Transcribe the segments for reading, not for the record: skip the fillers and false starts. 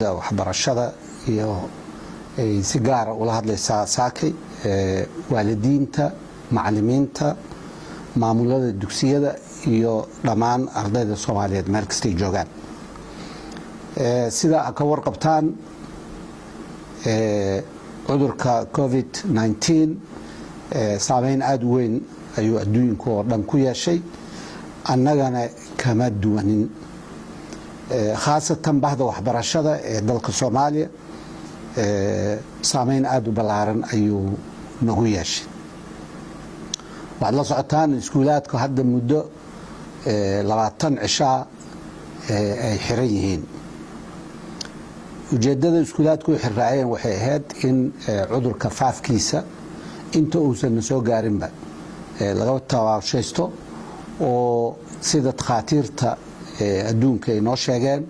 Waxbarashada iyo ay si gaara ula hadlaysaa saakay waalidiinta, macalimiinta, maamulada dugsiyada iyo dhammaan ardayda Soomaaliyeed meel kastay joogaan. Sida a ka warqabtaan, cudurka COVID-19 saameyn aada u weyn ayuu adduunka oo dhan ku yeeshay, annagana kama duwanin, khaasatan bahda waxbarashada ee dalka Soomaaliya. Saameyn aada u ballaaran ayuu nagu yeeshay. Waxaad la socotaan iskuulaadku hadda muddo 20 cishaa ay xiran yihiin. Ujeeddada iskuulaadku u xirraayeen waxay ahayd in cudurka faafkiisa inta uusan na soo gaarinba laga tabaabshaysto, oo sida takhaatiirta adduunka ay noo sheegeen,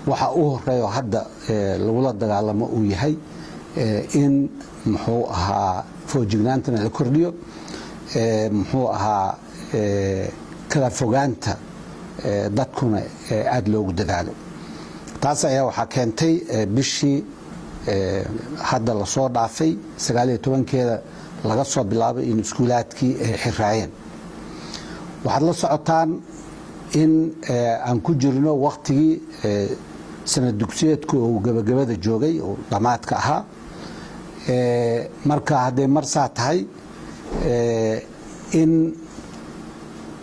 waxa u horeeyo hadda lagula dagaalamo uu yahay in, muxuu ahaa, foojignaantana la kordhiyo, muxuu ahaa, kala fogaanta dadkuna aada loogu dadaalo. Taas ayaa waxaa keentay bishii hadda lasoo dhaafay 19-keeda laga soo bilaabay in iskuulaadkii ay xiraayeen. Waxaad la socotaan in aan ku jirno waktigii sanad dugsiyeedku uu gabagabada joogay oo dhammaadka ahaa. Marka hadday mar saa tahay, in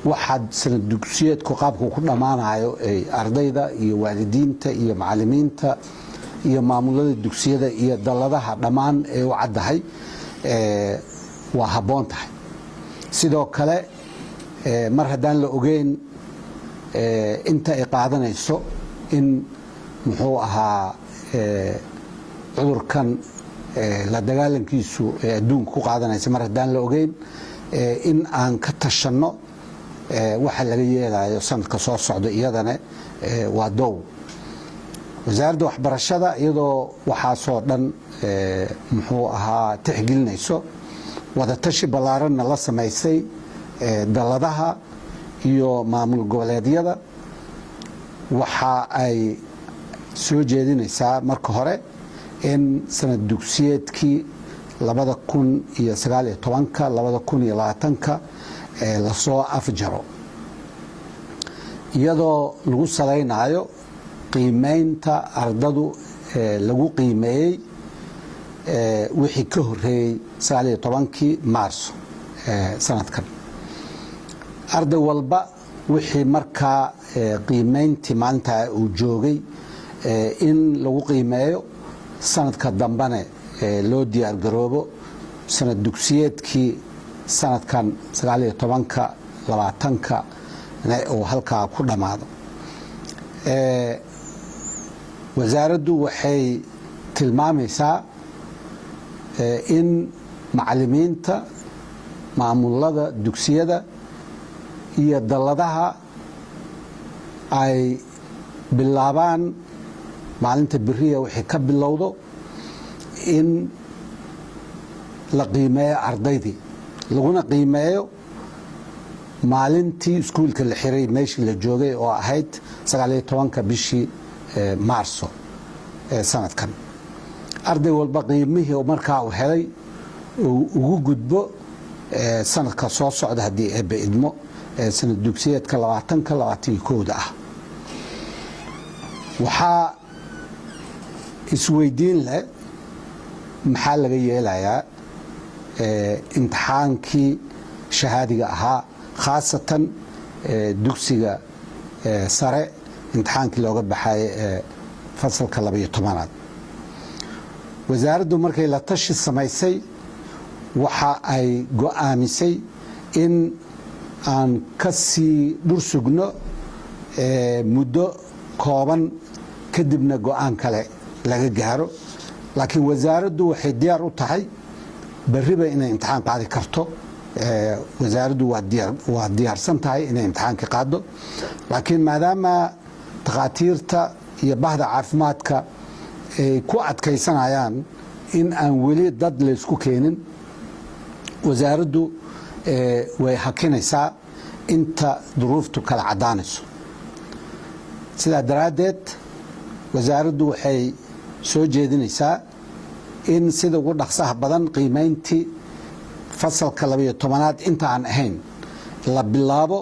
waxaad sanad dugsiyeedku qaabku ku dhammaanayo ay ardayda iyo waalidiinta iyo macalimiinta iyo maamulada dugsiyada iyo dalladaha dhammaan ay u caddahay waa habboon tahay. Sidoo kale, mar haddaan la ogeyn inta ay qaadanayso in, muxuu ahaa, cudurkan la dagaalankiisu ee adduunka ku qaadanaysa, mar haddaan la ogeyn, in aan ka tashanno waxa laga yeelayo sanadka soo socda iyadana waa dow. Wasaaradda waxbarashada, iyadoo waxaasoo dhan, muxuu ahaa, tixgelinayso, wadatashi ballaaranna la samaysay dalladaha iyo maamul goboleedyada, waxa ay soo jeedinaysaa marka hore in sanad dugsiyeedkii 2019-ka 2020-ka lasoo afjaro, iyadoo lagu salaynayo qiimeynta ardadu lagu qiimeeyey wixii ka horeeyey 19-kii Maarso sanadkan. Arday walba wixii markaa qiimeyntii maalintaa uu joogay in lagu qiimeeyo, sanadka dambene loo diyaargaroobo sanad dugsiyeedkii sanadkan 19-ka 20-ka uu halkaa ku dhammaado. Wasaaraddu waxay tilmaamaysaa in macalimiinta, maamulada dugsiyada iyo dalladaha ay bilaabaan maalinta beriya wixii ka bilowdo in la qiimeeyo ardaydii, laguna qiimeeyo maalintii iskuulka la xiray meeshii la joogay oo ahayd 19-ka bishii Maarso ee sanadkan. Arday walba qiimihii markaa uu helay uu ugu gudbo sanadka soo socda, haddii Eebbe idmo, sanad dugsiyeedka 20-ka 21-da ah. Waxaa isweydiin leh, maxaa laga yeelayaa imtixaankii shahaadiga ahaa, khaasatan dugsiga sare imtixaankii looga baxayay ee fasalka 12-aad? Wasaaraddu markay la tashi samaysay, waxa ay go'aamisay in aan ka sii dhur sugno muddo kooban, kadibna go'aan kale laga gaaro. Laakiin wasaaraddu waxay diyaar u tahay berriba inay imtixaan qaadi karto. Wasaaraddu waa diyaarsan tahay inay imtixaanka qaado, laakiin maadaama takhaatiirta iyo bahda caafimaadka ay ku adkaysanayaan in aan weli dad laysku keenin, wasaaraddu way hakinaysaa inta duruuftu kala caddaanayso. Sidaa daraaddeed, Wasaaraddu waxay soo jeedinaysaa in sida ugu dhaqsaha badan qiimayntii fasalka 12aad inta aan ahayn la bilaabo,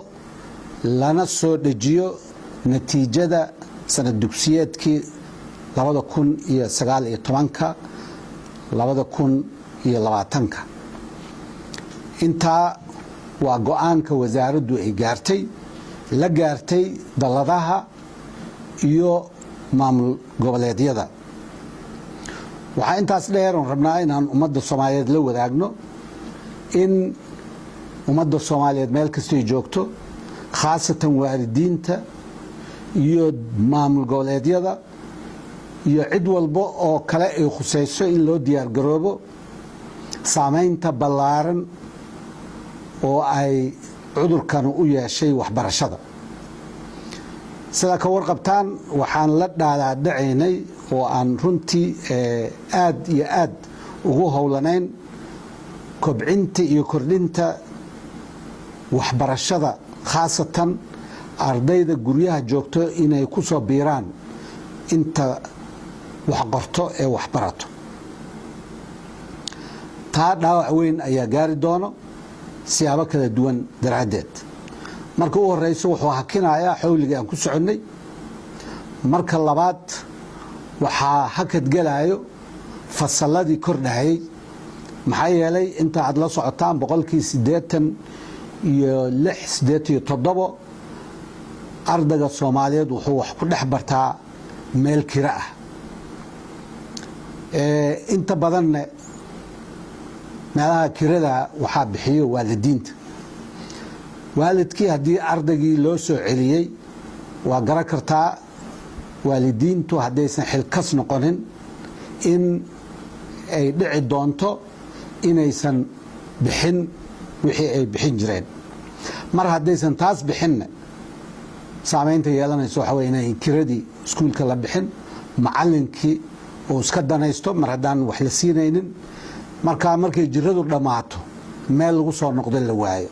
lana soo dejiyo natiijada sanad dugsiyeedkii 2019-ka 2020-ka. Intaa waa go-aanka wasaaraddu ay gaartay, la gaartay dalladaha iyo maamul goboleedyada. Waxaa intaas dheer oon rabnaa inaan ummadda Soomaaliyeed la wadaagno in ummadda Soomaaliyeed meel kastay joogto, khaasatan waalidiinta iyo maamul goboleedyada iyo cid walba oo kale ay khusayso, in loo diyaar garoobo saamaynta ballaaran oo ay cudurkan u yeeshay waxbarashada. Sidaa ka warqabtaan, waxaan la dhaalaadhacaynay oo aan runtii aad iyo aad ugu howlanayn kobcinta iyo kordhinta waxbarashada, khaasatan ardayda guryaha joogto inay ku soo biiraan inta wax qorto ee wax barato. Taa dhaawac weyn ayaa gaari doono siyaabo kala duwan daraaddeed. Marka u horeyso, wuxuu hakinayaa xawligii aan ku soconnay. Marka labaad, waxaa hakad gelaayo fasalladii kordhahayay, maxaa yeelay inta aad la socotaan 86%, 87% ardayga Soomaaliyeed wuxuu wax ku dhex bartaa meel kira ah. Inta badanna meelaha kirada waxaa bixiyo waalidiinta. Waalidkii haddii ardaygii loo soo celiyey, waa garan kartaa waalidiintu haddaysan xilkas noqonin in ay dhici doonto inaysan bixin wixii ay bixin jireen. Mar haddaysan taas bixinna, saamaynta yeelanayso waxa wey inay kiradii iskuulka la bixin, macallinkii uu iska danaysto mar haddaan wax la siinaynin. Marka markay jiradu dhammaato, meel lagu soo noqdo la waayo,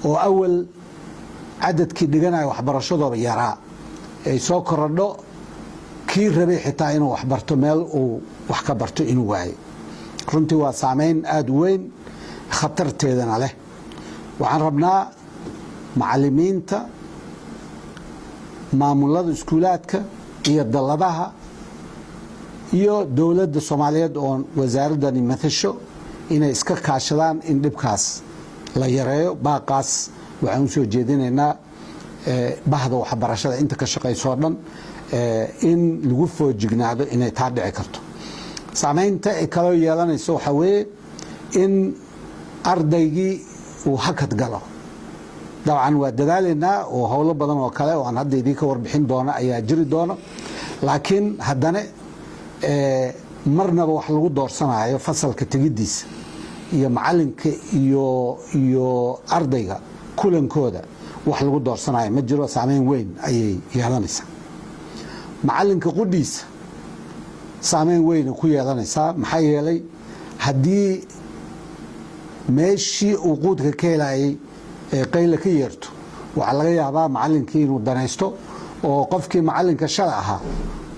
oo awal cadadkii dhiganaya waxbarashadooba yaraa ay soo korodho, kii rabay xitaa inuu waxbarto meel uu wax ka barto inuu waayo. Runtii waa saamayn aada u weyn, khatarteedana leh. Waxaan rabnaa macallimiinta, maamulada iskuulaadka iyo dalladaha iyo dowladda Soomaaliyeed oo wasaaraddani matasho inay iska kaashadaan in dhibkaas la yareeyo. Baaqaas waxaan usoo jeedinaynaa bahda waxbarashada inta ka shaqaysoo dhan in lagu foojignaado inay taa dhici karto. Saamaynta ay kaloo yeelanayso waxaa weeye in ardaygii uu hakad galo. Dabcan waa dadaalaynaa oo howlo badan oo kale oo aan hadda idiinka warbixin doono ayaa jiri doono, laakiin haddana marnaba wax lagu doorsanayo fasalka tegiddiisa iyo macalinka iyo ardayga kulankooda wax lagu doorsanayo ma jiro. Saameyn weyn ayay yeelanaysaa. Macalinka qudhiisa saameyn weyna ku yeelanaysaa, maxaa yeelay haddii meeshii uu quudka ka helayay ee qayla ka yeerto, waxaa laga yaabaa macalinkii inuu danaysto oo qofkii macalinka shala ahaa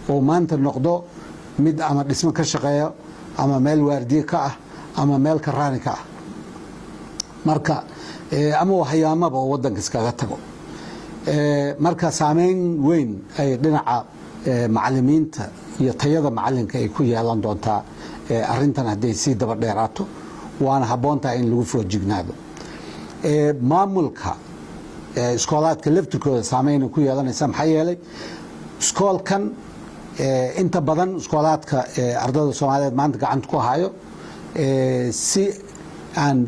oo maanta noqdo mid ama dhismo ka shaqeeya ama meel waardiye ka ah ama meel karaani ka ah, marka ama hayaamaba oo wadanka iskaga tago. Marka saameyn weyn ay dhinaca macalimiinta iyo tayada macalinka ay ku yeelan doontaa arintan hadday sii daba dheeraato, waana habboon tahay in lagu foojignaado. Maamulka iskoolaadka laftirkooda saameynay ku yeelanaysa, maxaa yeelay iskoolkan inta badan iskoolaadka ardada Soomaaliyeed maanta gacanta ku hayo si aan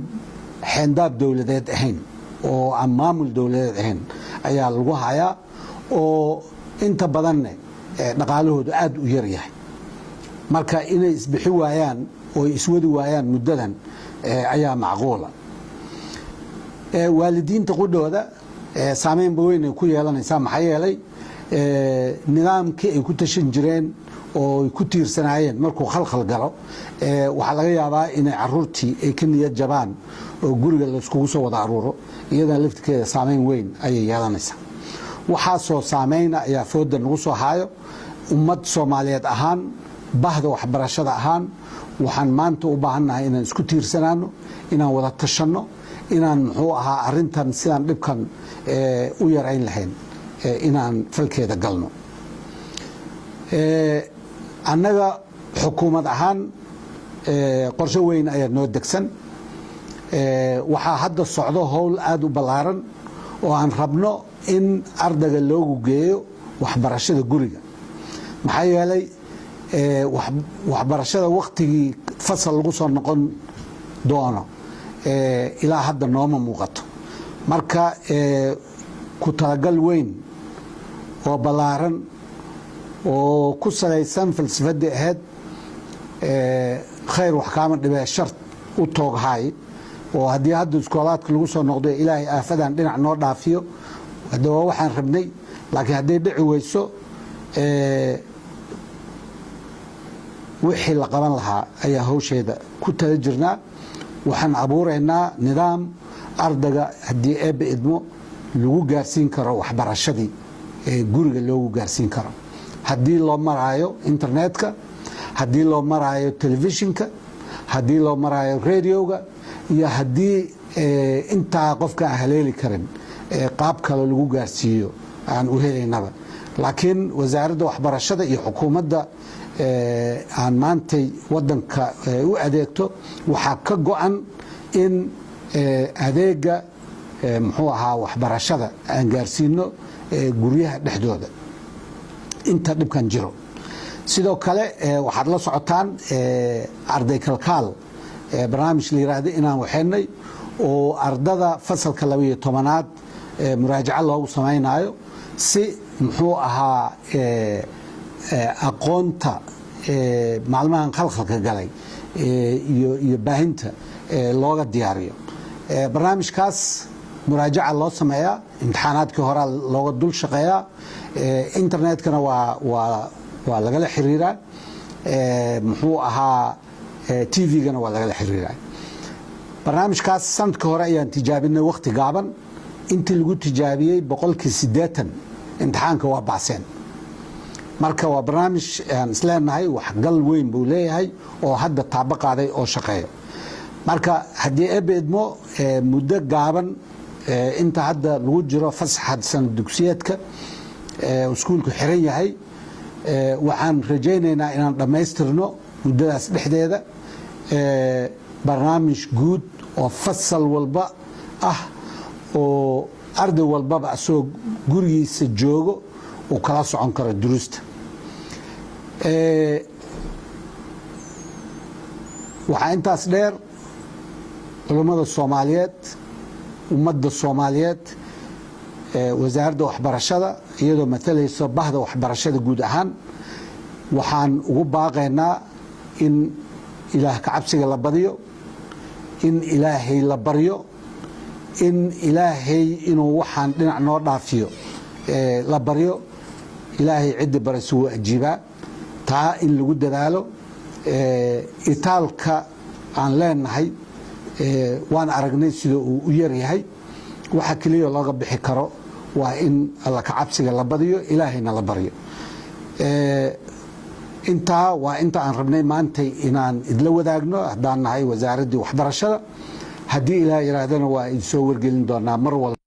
xeendaab dowladeed ahayn oo aan maamul dowladeed ahayn ayaa lagu hayaa, oo inta badanne dhaqaalahoodu aad u yar yahay. Marka inay isbixi waayaan oo iswadi waayaan muddadan ayaa macquula. Waalidiinta qudhooda saameynba weyn ay ku yeelanaysaa, maxaa yeelay nidaamkii ay ku tashan jireen oo ay ku tiirsanaayeen markuu khalkhal galo, waxaa laga yaabaa inay caruurtii ay ka niyad jabaan oo guriga layskugu soo wada aruuro. Iyadana laftirkeeda saameyn weyn ayay yeelanaysaa. Waxaasoo saameyna ayaa fooda nagu soo haayo. Ummad Soomaaliyeed ahaan, bahda waxbarashada ahaan, waxaan maanta u baahannahay inaan isku tiirsanaano, inaan wada tashanno, inaan, muxuu ahaa, arrintan sidaan dhibkan u yarayn lahayn inaan falkeeda galno. Annaga xukuumad ahaan qorshe weyn ayaa noo degsan. Waxaa hadda socdo howl aada u ballaaran oo aan rabno in ardayga loogu geeyo waxbarashada guriga, maxaa yeelay waxbarashada waktigii fasal lagu soo noqon doono ilaa hadda nooma muuqato. Marka ku talagal weyn oo ballaaran oo ku salaysan falsafaddii ahayd "khayr wax kaama dhibee, shar u tooghaay", oo haddii hadda iskoolaadka lagu soo noqdo, Ilaahay aafadan dhinac noo dhaafiyo, hadda waa waxaan rabnay, laakiin hadday dhici weyso, wixii la qaban lahaa ayaa hawsheeda ku tala jirnaa. Waxaan abuuraynaa nidaam ardayga, haddii Eebbe idmo, lagu gaarsiin karo waxbarashadii ee guriga loogu gaarsiin karo, haddii loo maraayo internetka, haddii loo maraayo telefishinka, haddii loo maraayo radioga, iyo haddii intaa qofka aan haleeli karin qaab kale lagu gaarsiiyo aan u helaynaba. Laakiin Wasaaradda Waxbarashada iyo xukuumadda aan maantay wadanka u adeegto waxaa ka go-an in adeega, muxuu ahaa, waxbarashada aan gaarsiino guryaha dhexdooda inta dhibkan jiro. Sidoo kale waxaad la socotaan Arday Kalkaal barnaamij la yiraahdo inaan waxaynay oo ardada fasalka 12aad muraajaco loogu samaynayo, si, muxuu ahaa, aqoonta maalmahan khalkhalka galay iyo baahinta looga diyaariyo. Barnaamijkaas muraajaca loo sameeyaa, imtixaanaadkii horaa looga dul shaqeeyaa, internetkana waa lagala xiriiraa, muxuu ahaa, TV-gana waa lagala xiriiraa. Barnaamijkaas sanadkii hore ayaan tijaabinay wakhti gaaban. Intii lagu tijaabiyey 80% imtixaanka waa baaseen. Marka waa barnaamij aan isleenahay waxgal weyn buu leeyahay oo hadda taabo qaaday oo shaqeeyo. Marka haddii Eebbe idmo, muddo gaaban inta hadda lagu jiro fasaxa sanad dugsiyeedka, iskuulku xiran yahay, waxaan rajaynaynaa inaan dhammaystirno muddadaas dhexdeeda barnaamij guud oo fasal walba ah, oo arday walbaba asagoo gurigiisa joogo uu kala socon karo duruusta. Waxaa intaas dheer, culummada Soomaaliyeed, ummadda Soomaaliyeed, Wasaaradda Waxbarashada iyadoo matalayso bahda waxbarashada guud ahaan, waxaan ugu baaqaynaa in Ilaah kacabsiga la badiyo, in Ilaahay la baryo, in Ilaahay inuu waxaan dhinac noo dhaafiyo la baryo. Ilaahay ciddi barayso wuu ajiibaa. Taa in lagu dadaalo. Itaalka aan leenahay waan aragnay sida uu u yaryahay. Waxa keliya looga bixi karo waa in Alla kacabsiga la badiyo, Ilaahayna la baryo. Intaa waa inta aan rabnay maantay inaan idla wadaagno haddaan nahay Wasaaraddii Waxbarashada. Haddii Ilaah yihaahdana, waa idinsoo wargelin doonaa mar walba.